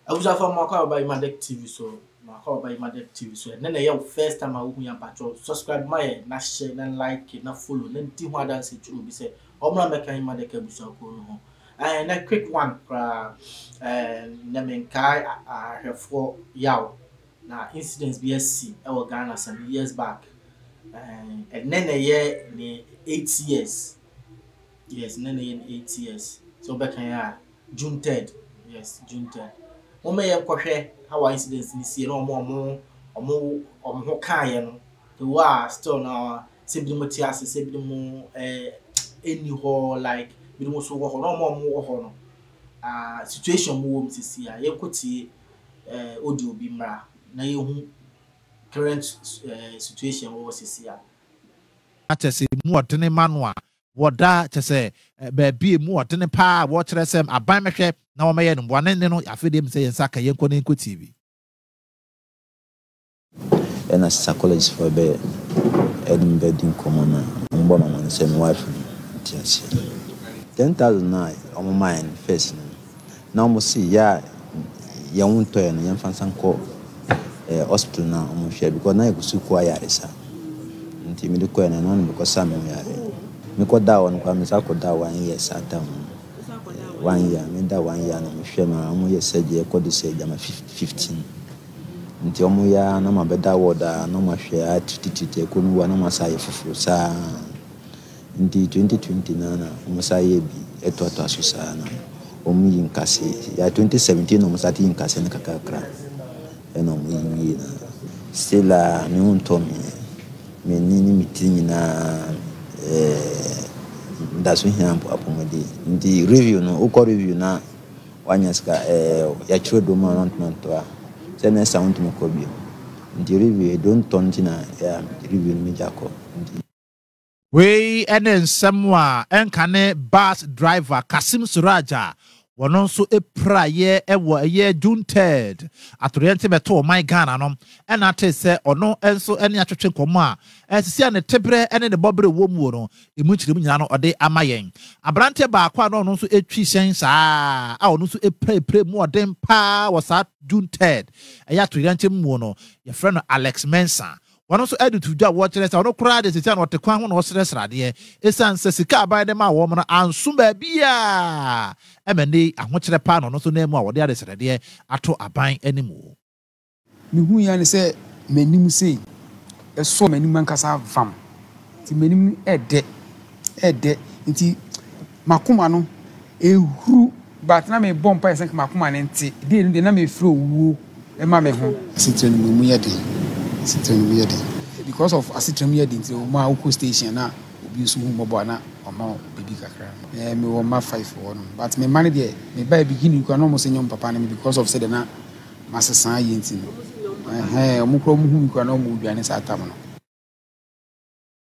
Abusuafoɔ mo akɔ aba Imadek TV so, mo akɔ aba Imadek TV so. Ɛnɛ na ɛyɛ wo first time a wohu yɛn mpakyɛw subscribe ma yɛn na share na like na follow na di ho adanse kyerɛ obi sɛ ɔmmra mmɛka Imadek abusuakuo no ho. Ɛɛ na quick one koraa ɛɛ na menkae ahwɛfoɔ yaw na incidents bi asi ɛwɔ Ghana some years back. Ɛɛ ɛnɛ na ɛyɛ ne 8 years. Yes, ɛnɛ na ɛyɛ ne 8 years. Sɛ wobɛkan a, June 3rd, yes, June 3rd. Momma yɛnkɔhwɛ how our incidents ni sie na ɔmo ho kaeɛ no. The way a still na sɛ binom te ase, sɛ binom ɛnni hɔ, like binom nso wɔ hɔ na ɔmo a ɔmo wɔ hɔ no, ah, situation ɔmo wɔ mu sisi a, yɛnkɔtie audio bi mmra na yɛhu current situation wɔ hɔ sisi a. Kyɛ sɛ mu ɔdene ma no a wɔda kyɛ sɛ baabi emu ɔdene paa a wɔkyerɛ sɛ aban mɛhwɛ na wɔmɛyɛ no mboa ne ne no. Afei deɛ mi sɛ yɛn nsa ka yɛnkɔ ne nkɔ TV. Ɛna psychologist foɔ bɛ ɛde me bɛdi nkɔmmɔ na ɔmo bɔ ma sɛ me wife no nte aseɛ. 10,000 na ɔmo maa yɛn first no, na ɔmo se yɛ a yɛn ho ntɔ yɛn no, yɛmfa nsa nkɔ hospital na ɔmo hwɛ, because na yɛkɔ sukuu ayaresa. Nti mede kɔɛ no, ɛno na mekɔ sa me ho yare. Mekɔ da hɔ no koraa, mesa kɔ da one year saa time no. One year meda, one year na mehwɛ no a ɔmo yɛ surgery ɛkɔ de sɛ gyama 15. Nti ɔmo yɛ a na ma bɛda ward a na ɔmo ahwɛ a titititi ɛkɔ no wu a na ɔmo asa ayɛ foforɔ saa. Nti 2020 na ɔmo sa yɛ bi ɛtoatoa so saa na ɔmo yi nkase ya. 2017 na ɔmo start yi nkase no kakrakra, ɛna ɔmo yi wie na still a me ho ntɔ me. M'ani ne me tiri nyinaa da so hia apɔmuden. Nti review no, wokɔ review na wanya sika, yɛatwerɛ duro ma wo na wontumi antɔ a, sɛ next time wontumi kɔ bio. Nti review eduro ntɔ nti na review no megya kɔ nti. Wei ne nsɛm a ɛnka ne bus driver Kasim Suraj a wɔno nso piraeɛ wɔ ɛyɛ June 3rd atoyerɛnkyɛm bɛto ɔman Ghana no, ɛna ate sɛ ɔno nso ne atwetwe nkɔmmɔ a ɛsisi a ne teberɛ ne ne bɔberɛ wɔ mu no emu nkyerɛmu nyinaa no ɔde ama yɛn. Aberanteɛ baako a na ɔno nso twi hyɛn saa a ɔno nso pirapira mu ɔden paa wɔ saa June 3rd ɛyɛ atoyerɛnkyɛm mu no, yɛfrɛ no Alex Mensah. Wɔn nso de to dwa, wɔkyerɛ sɛ ɔno koraa de, seesei na ɔte kwan ho na ɔsrɛsrɛ adeɛ ɛsiane sɛ sika aban de maa wɔn no anso baabiara. Ɛma nnɛ yi ahokyerɛ paa na ɔno nso nan mu a wɔde adesrɛdeɛ ato aban anim. Mehu ya ne sɛ m'anim sei ɛsɔ m'anim ankasa vam, nti m'anim ɛdɛ ɛdɛ, nti m'akoma no ehuru, but na mebɔ mpaeɛ sɛ nka m'akoma no nte dei no deɛ na mefiri owuo ɛma me ho. Asetena no mu emu yɛ den, asetena no mu yɛ den because of asetena mu yɛ den nti wɔn a wokɔ station na obi nso hu mmɔbɔ a na ɔma wo biribi kakra. Mewɔ mma five wɔ hɔnom, but me mma no deɛ mebaeɛ beginning koraa na wɔn sɛ nyɛ wɔn papa ne me because of sɛdeɛ na masesa ayɛ nti no, ɛhɛn, wɔn koraa wɔn hu me koraa na wɔn dwane saa tam no.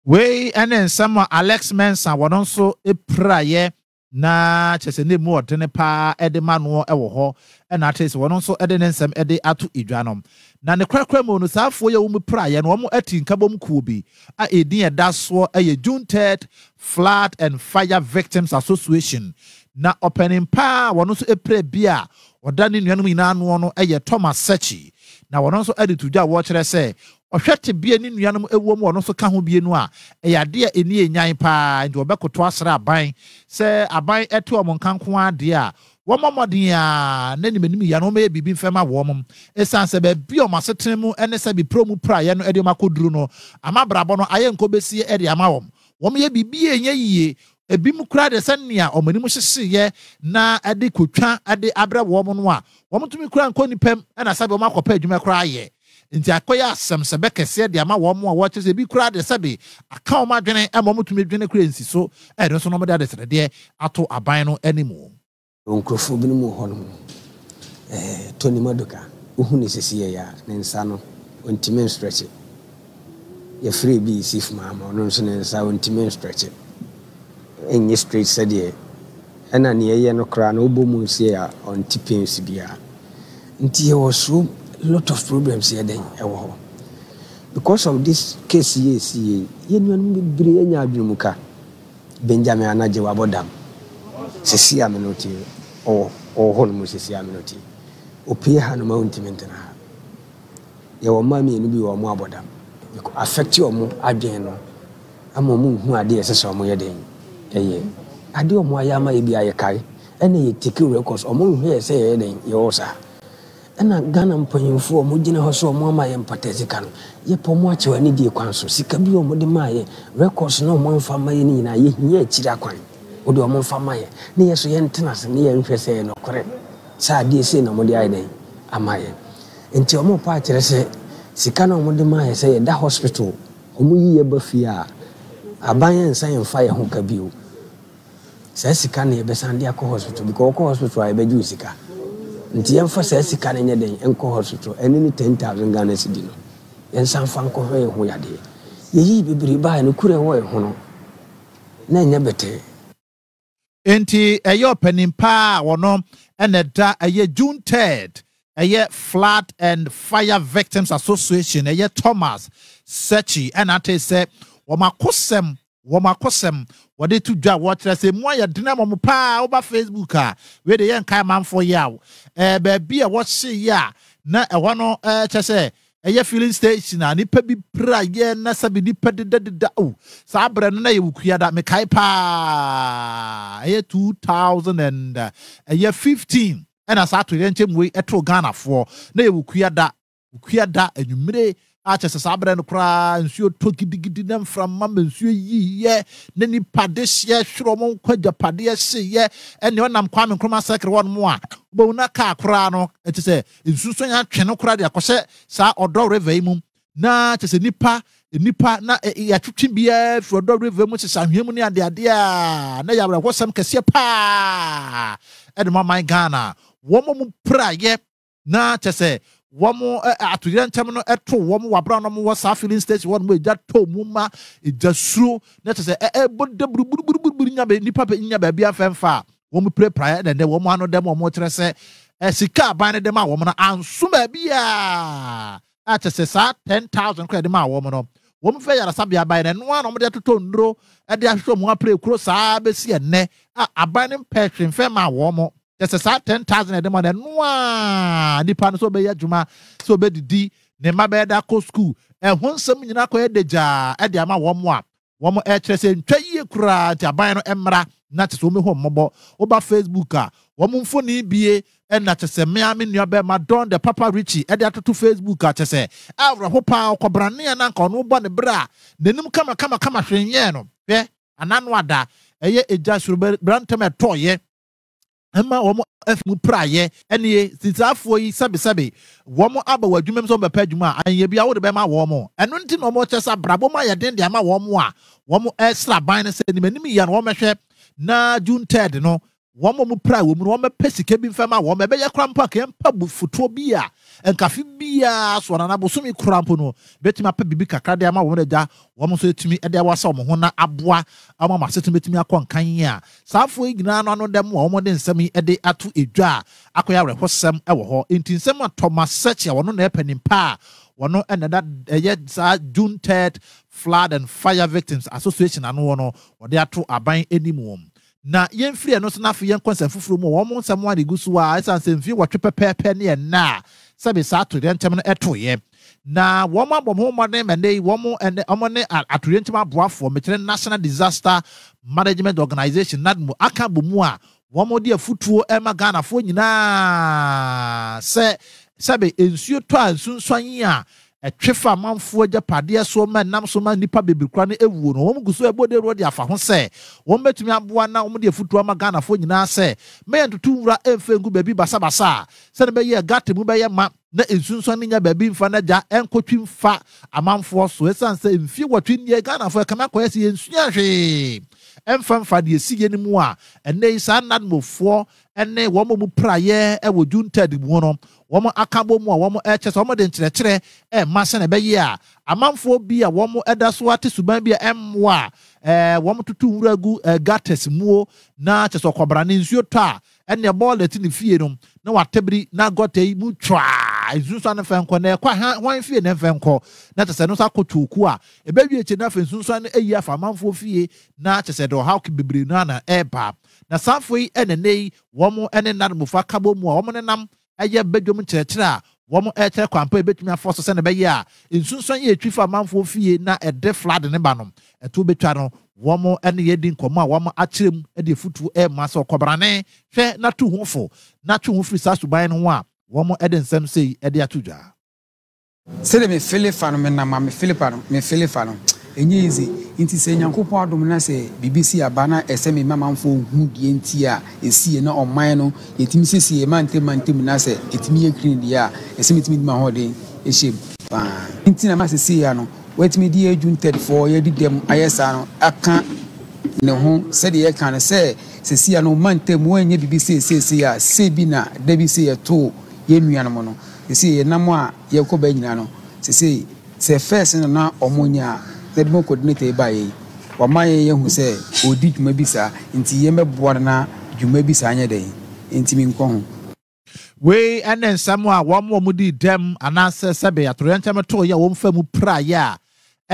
Wei ne nsɛm a Alex Mensah wɔn nso piraeɛ na kyerɛ sɛ ne mu ɔdene paa de ma noɔ wɔ hɔ, ɛna ate sɛ wɔn nso de ne nsɛm de ato edwa no. Na ne korakora mu no, saa afoɔ yi a wɔn piraeɛ no, wɔn ati nkabom kuo bi a edin ɛda soɔ yɛ June 3rd Flood and Fire Victims Association. Na ɔpanin paa a wɔn nso pira bi a ɔda ne nuanom nyinaa anoɔ no yɛ Thomas Sekyi. Na wɔn nso de to dwa a wɔkyerɛ sɛ ɔhwɛ tebea ne nuanom wɔ mu, ɔno nso ka ho bie no a, ɛyɛ adeɛ a ɛni enyan paa. Nti wɔbɛkoto asrɛ aban sɛ aban ɛte wɔn nka nko ara deɛ a, wɔmmɔ mmɔden a na anim anim yia no wɔmmɛyɛ biribi mfɛma wɔn, ɛsiane sɛ baabi a wɔn asetena mu ne sɛ bepire mu praeɛ no de wɔn akɔduru no ama abrabɔ no ayɛ nkɔbɛsie de ama wɔn. Wɔyɛ biribi a ɛnyɛ yie. Ebinom koraa deɛ, sɛnea wɔn anim hyehyeeɛ na ɛde kotwa de abrɛ wɔn no a, wɔntumi koraa nkɔ nnipa mu na sɛbe wɔn akɔpɛ adwuma koraa ayɛ. Nti akɔyɛ asɛmsɛbɛ kɛseɛ de ama wɔn a wɔkyerɛ sɛ ebi koraa deɛ sɛbe aka wɔn adwene ma wɔtumi dwene koraa nsi so, ɛno nso na wɔde adesrɛdeɛ ato aban no anim. Nkurɔfoɔ binom wɔ hɔnom, Tony Maduka, wohu no sesei a, ne nsa no, ɔntumi nstretche. Yɛfrɛ bi Yusuf Mahama, ɔno nso ne nsa ɔntumi nstretche. Ɛnyɛ straight sɛdeɛ, ɛna nea ɛyɛ no koraa no, wobɔ mu sei a, ɔnte pains biara. Nti yɛwɔ so lot of problems yɛ dɛn ɛwɔ hɔ. Because of this case yi a ɛsii yi, yɛn nuanom bebree anya adwene mu ka. Benjamin Anagye wabɔ dam. Sisi a me no te ɔwɔ ɔwɔ hɔ nom sisi a me no te. Opue hanom a ontumi ntena ha. Yɛwɔ mmaa mienu bi wɔ wɔn abɔ dam. Ɛkɔ affect wɔn adwene no ama wɔn nhu adeɛ a ɛsɛ sɛ wɔn yɛ dɛn ɛyɛ. Adeɛ a wɔn ayɛ ama yɛ biara yɛkae ɛna yɛ take records. Wɔn nhwɛɛ sɛ yɛyɛ dɛn yɛwɔ saa. Ɛna Ghana mpanyinfoɔ a wɔn gyina hɔ sɛ wɔn ama yɛn mpata sika no yɛpɛ wɔn akyɛw anidie kwan so. Sika bi a wɔn de maa yɛn records no a wɔn amfa amma yɛn no nyinaa yɛhia akyiri akwan. Wo deɛ wɔn mfa mma yɛn na yɛ nso yɛntena ase na yɛnhwɛ sɛ ɛyɛ nokorɛ sɛ adeɛ sei na wɔde ayɛ dɛn ama yɛn. Nti wɔn repɛ akyerɛ sɛ sika no a wɔde maa yɛn sɛ yɛda hospital wɔn yi yɛ ba fie a aban nsan mfa yɛn ho ka bio. Saa sika no yɛbɛsan de akɔ hospital because wokɔ hospital a yɛbɛgye wo sika. Nti yɛmfa saa sika no nyɛ dɛn nkɔ hospital ɛno ne 10,000 Ghana cedi no yɛnsan mfa nkɔhwɛ yɛn ho yadeɛ. Yɛyii bebree baeɛ no kura ɛwɔ yɛn ho no na ɛnyɛ bɛtɛɛ. Enti ɛyɛ ɔpanin paa a ɔno na ɛda ɛyɛ June third ɛyɛ Flood and Fire Victims Association ɛyɛ Thomas Sekyi ɛna ate sɛ wɔn akosɛm wɔn akosɛm wɔde to dwa wɔkyerɛ sɛ emu ayɛ den ama wɔn paa woba Facebook a wei de yɛnkae amanfoɔ yaw ɛɛ baabi a wɔhye yɛ a na ɛhɔ no ɛɛ kyɛ sɛ Ɛyɛ filling station a nipa bi pira yɛ na sɛbi nipa deda deda o saa berɛ no na yɛ wukuada mekae paa ɛyɛ 2000 and ɛyɛ 15 ɛna saa atoyerɛnkyɛm wei ɛtoo Ghanafoɔ na yɛ wukuada wukuada anwummere a kyɛ sɛ saa berɛ no koraa nsuo tɔ gidigidi na mframa ma nsuo yiyɛ na nipa de hyeɛ hwerɛ ɔmo nkwa agyapadeɛ hyeyɛ ɛne ɔnam Kwame Nkrumah circle hɔ nom a wobɛhu na kaa koraa no ɛkyɛ sɛ Nsunsuan atwe no koraa de akɔhyɛ saa ɔdɔ river yi mu na kyɛ sɛ nipa nipa na yɛatwetwe biara firi ɔdɔ river mu hyehyɛ anhwea mu ne adeadeɛ a na yɛ awerɛhosɛm kɛseɛ paa ɛde ma man Ghana wɔn mu praeɛ na kyɛ sɛ wɔn atoyerɛnkyɛm no ɛto wɔn wɔ abira na wɔn wɔ saa filling station wɔn mu egya tɔ mu ma egya suro na kyɛ sɛ ɛbɔ da buruburuburuburu nya nipa nya baabi afɛnfa a Wɔpirapiraeɛ na ɛnɛ wɔn ano dɛm wɔn kyerɛ sɛ sika aban no de ma wɔn no anso baabiara a kyerɛ sɛ saa 10,000 koraa de maa wɔn no wɔn fɛ yaresabea baeɛ na ɛno ara na wɔde atotɔ nnuro de ahwehwɛ wɔn apire kuro saa bɛsi ɛnɛ a aban no mpɛ hwee mfɛ maa wɔn kyerɛ sɛ saa 10,000 ɛde ma no ɛno ara nipa no sɛ ɔbɛyɛ adwuma sɛ ɔbɛdidi ne mma bɛyɛ de akɔ sukuu ɛho nsɛm nyinaa kɔyɛ dagyaa ɛde ama wɔn a Wɔn ɛkyerɛ sɛ ntwa yie koraa nti aban no mmra na kyesɛ wɔn bɛhu mmɔbɔ. Woba Facebook a, wɔn mfoni bie ɛna kyesɛ me ara me nua bɛɛma Don the Papa Richie ɛde atoto Facebook a kyesɛ awerɛho paa ɔkɔbrane a na anka ɔno bɔ ne bra a n'anim kama kama kama hwee nyɛɛ no hwɛ anano ada ɛyɛ egya soro brantɛm ɛtɔɔyɛ ɛma wɔn afi mu praeɛ ɛnie sisaafoɔ yi sɛbesɛbe wɔn aba wɔ adwuma mu sɛ wɔn bɛpɛ adwuma a anyɛ bi a wode bɛma wɔn ɛno nti na wɔn kyɛ sɛ abrabɔ mu ayɛ den de ama wɔn a wɔn ɛsra ban no sɛ anim anim yia no wɔn mɛhwɛ na June 3rd no wɔn a wɔn pra wɔ mu no wɔn bɛpɛ sika bi mfɛma wɔn ɛbɛyɛ kora mpo a kɛyɛ mpa bu fotoɔ bi a nkafe biara so anana bosome kora mpo no bɛtumi apɛ biribi kakra de ama wɔn agya wɔn nso atumi de awasa wɔn ho na aboa ama wɔn asetena bɛtumi akɔ nkan a Saa afoɔ yi nyinaa no ano dɛm a wɔde nsɛm yi de ato dwa a akɔyɛ awerɛhosɛm wɔ hɔ. Enti nsɛm a Thomas Sechie a ɔno na ɛyɛ panin pa a ɔno na ɛda ɛyɛ saa June Third Flood and Fire Victims Association ano wɔ no ɔde ato aban anim wɔ Na yɛmfiri ɛno so na afei yɛnkɔ nsɛm foforɔ mu wɔ wɔn nsɛm a na ɛgu so ara ɛsiane sɛ mfie nwɔtwe pɛpɛɛpɛ ne ɛnnɛ a sɛbe saa atoyerɛnkyɛm no toeɛ. Na wɔn abɔ wɔn ho mmɔden ma nnɛ yi wɔn ne wɔn ne atoyerɛnkyɛm aboafoɔ, mekyerɛ National Disaster Management Organization, NADMO, aka abɔ mu a wɔn de afutuo rema Ghanafoɔ nyinaa sɛ sɛbe nsuo tɔ a nsunsuan yi a ɛtwe fa amanfoɔ agyapadeɛ soɔ ma ɛnam so ma nnipa bebree koraa no awuo no, wɔn gu so ɛbɔ dawuro de afa ho sɛ wɔn bɛtumi aboa na wɔn de afutuo ama Ghanafoɔ nyinaa sɛ mma yɛntoto nwura mfa ngu baabi basabasa a sɛdeɛ ɛbɛyɛ a gutter mu bɛyɛ ma na nsunsuan no nnya baabi mfa n'agya nkɔtwi mfa amanfoɔ so. Ɛsiane sɛ mfie nwɔtwe nie Ghanafoɔ ɛkame akɔyɛ sɛ yɛnsua hwee mfa mfa deɛ ɛsiiɛ no mu a, ɛnnɛ yi saa NADMOfoɔ ne wɔn a wɔpiraeɛ wɔ June 3rd mu no, wɔn aka abɔ mu a wɔrekyɛ sɛ wɔde nkyerɛkyerɛ rema sɛdeɛ ɛbɛyɛ a amanfoɔ bi a wɔda so ate suban bi a ɛmmoa a wɔtoto nwura gu gutters muo na kyɛ sɛ ɔkwabrane nsuo tɔ a Ɛnneɛ bɔɔla ɛte ne fie no na watabiri na gɔta yi mu twaa nsunsuan no mfɛ nkɔ na ɛkɔ a hwan fie na ɛmfɛ nkɔ na kyɛ sɛ ɛno nso akɔ twooku a ɛbɛwie akyire na afei nsunsuan no ayi afa amanfoɔ fie na kyɛ sɛ ɛde ɔhaw bebree no ara na ɛreba. Na saa afoɔ yi na ɛnnɛ yi wɔn ne Nadmofoɔ akabɔ mu a wɔn nenam. Ɛyɛ badwam nkyerɛkyerɛ a wɔrekyerɛ kwan pa a ebetumi afa so sɛnea ɛbɛyɛ a nsunsuan a etwi fa amanfoɔ fie na ɛde flood no ba no, ɛtow betwa no. Wɔne yɛn adi nkɔmmɔ a wɔakyerɛ mu de afotu rema sɛ ɔkwabrane, hwɛ na tu ho fo na twe wo ho firi saa suban no ho a wɔde nsɛm sei de ato dwa. Sɛdeɛ me fele fa no me nam a me fele pa no me fele fa no ɛnyɛ easy nti sɛ Nyankopɔn adom na sɛ biribi si aba na ɛsɛ me ma manfoɔ hu deɛ nti a ɛsiiɛ na ɔman no yɛtumi siesie yɛn mantam mantam na sɛ ɛtumi yɛ clean deɛ a ɛsɛ metumi de m'ahoɔden hyɛ mu paa nti na ma sesei a no watumi de yɛ June 3rd foɔ yɛadi dɛm ayɛ saa no aka ne ho sɛdeɛ yɛka no sɛ sesei a no mantam wɔnyɛ biribi sei sei sei a sei bi na da bi sei yɛtoo yɛn nuanom no Sesei yɛn nam a yɛkɔ ba nyinaa no sesei sɛ first no na ɔmo nyɛ a na demo coordinator yi baeɛ yi wama yɛn yɛhu sɛ ɔredi dwuma bi saa nti yɛn bɛboa no na dwuma bi saa nyɛ dɛn ntumi nkɔ ho. Wei ne nsɛm a wɔn a wɔdii dɛm anaasɛ sɛbe atoyerɛnkyɛm tooeɛ a wɔfaa mu piraeɛ a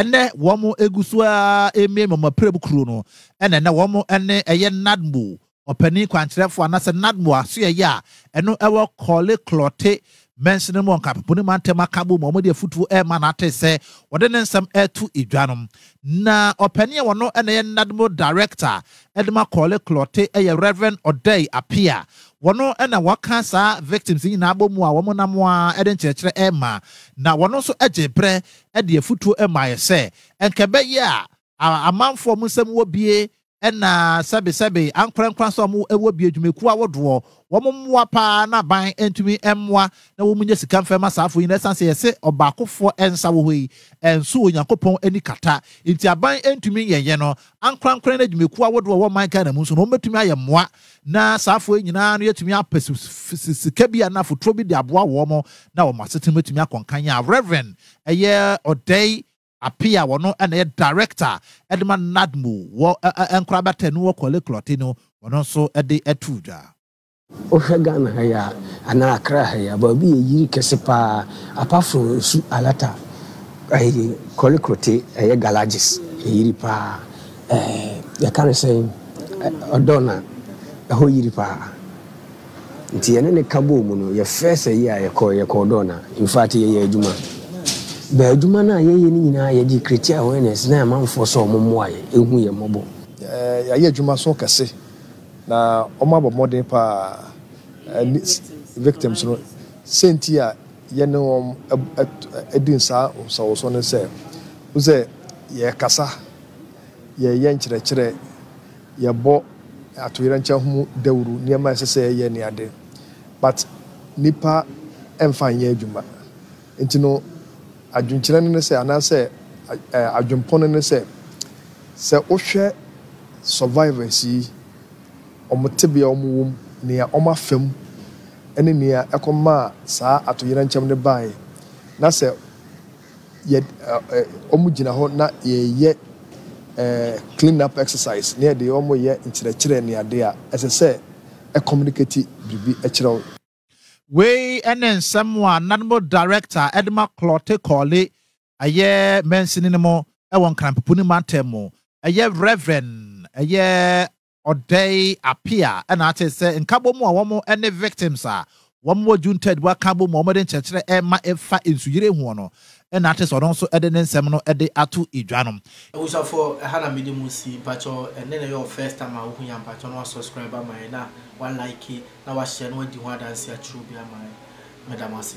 ɛnnɛ wɔgu so ara remiamia wɔn apiram kuro no na ɛnnɛ wɔn ne ɛyɛ NADMO Ɔpanin kwankyerɛfoɔ anaasɛ NADMO asoɛeɛ a ɛno ɛwɔ Korle Klottey mansini mu wɔ Nkapopo mantam aka bom a wɔde afutuo rema no ate sɛ wɔde ne nsɛm reto dwa no. Na ɔpanin a ɔno na ɛyɛ NADMO Director de ma Korle Klottey yɛ Rev. Odei Appiah. Wɔno na wɔka saa victims yi nyinaa bɔ mu a wɔnam a de nkyerɛkyerɛ rema. Na wɔno nso gyee berɛ de afutuo maeɛ sɛ nka ɛbɛyɛ a amanfoɔ a wɔn nsam wɔ bie Ɛna sɛbe sɛbe ankorankora nso a wɔn wɔ bi adwumakuo awodoɔ, wɔn mmoa paa na aban ntumi mmoa na wɔn nya sika mfa mma saa afoɔ yi na ɛsiane sɛ yɛse ɔbaakofoɔ nsa wɔ hɔ yi ɛnso Onyankopɔn ani kata nti aban ntumi nyɛnyɛ no, ankorankora ne adwumakuo awodoɔ wɔ ɔman Ghana mu nso no wɔn bɛtumi ayɛ mmoa na saa afoɔ yi nyinaa no yɛatumi apɛ sika bi anaa afotuo bi de aboa wɔn na wɔn asetena mu atumi akɔ nkan a Rev. Ɛyɛ Ɔdɛe Appiah wɔno na ɛyɛ director de ma NADMO wɔ nkorabata nu wɔ Korle Klottey no wɔno nso de too dwa. Wohwɛ Ghana ha yi a anaa Accra ha yi a baabi yɛ yiri kɛse paa apart from nsu alata ɛyi Korle Klottey ɛyɛ garages ɛyiri paa ɛɛ yɛka no sɛn Ɔdɔna ɛhɔ yiri paa. Nti yɛne no ka bɔɔ mu no, yɛ first ayi a yɛkɔɔ, yɛkɔɔ Dɔɔna. In fact, yɛyɛɛ adwuma. But adwuma no a yɛyɛ no nyinaa, yɛde create awareness na amanfoɔ sɛ wɔn mmoa yɛn, ɛhu yɛn mmɔbɔ. Yɛayɛ adwuma so kɛse na wɔabɔ mmɔden paa ne victims no. Sɛ nti a yɛne wɔn di saa nsawɔsɔ ne sɛ, wohu sɛ yɛkasa, yɛyɛ nkyerɛkyerɛ, yɛbɔ atoyerɛnkyɛm ho dawuru, nneɛma a ɛsɛ sɛ yɛyɛ ne ade but nnipa mfa nyɛ adwuma. Nti no adwenkyerɛ no ne sɛ anaasɛ adwempɔ no ne sɛ, sɛ wohwɛ survivors yi, wɔn tebea a wɔwɔ mu, nea wɔafa mu ne nea ɛkɔmaa saa atoyerɛnkyɛm no baeɛ na sɛ yɛ wɔn gyina hɔ na yɛyɛ clean up exercise na yɛde wɔn yɛ nkyerɛkyerɛ ne ade a, ɛsɛ sɛ ɛ communicate biribi kyerɛ wo. Wei ne nsɛm a NADMO Director de ma Clotte Korle ɛyɛ mansini no mu wɔ Nkranpopuni mantam mu, ɛyɛ Rev. Ɛyɛ Ɔdɛe Appiah na ate sɛ nkabom a wɔn ne victims a wɔn wɔ June 3rd aka abom a wɔde nkyerɛkyerɛ rema ɛfa nsuyire hoɔ no na ate sɛ ɔno nso de ne nsɛm no de ato dwa no. Abusuafoɔ ɛha na mede mo si mpakyɛw ɛnɛ na ɛyɛ wo first time a wohu yɛn a mpakyɛw na wa subscribe ama yɛn na wa like na wa share na wadi ho adanseɛ akyerɛ obi ama yɛn meda mo ase.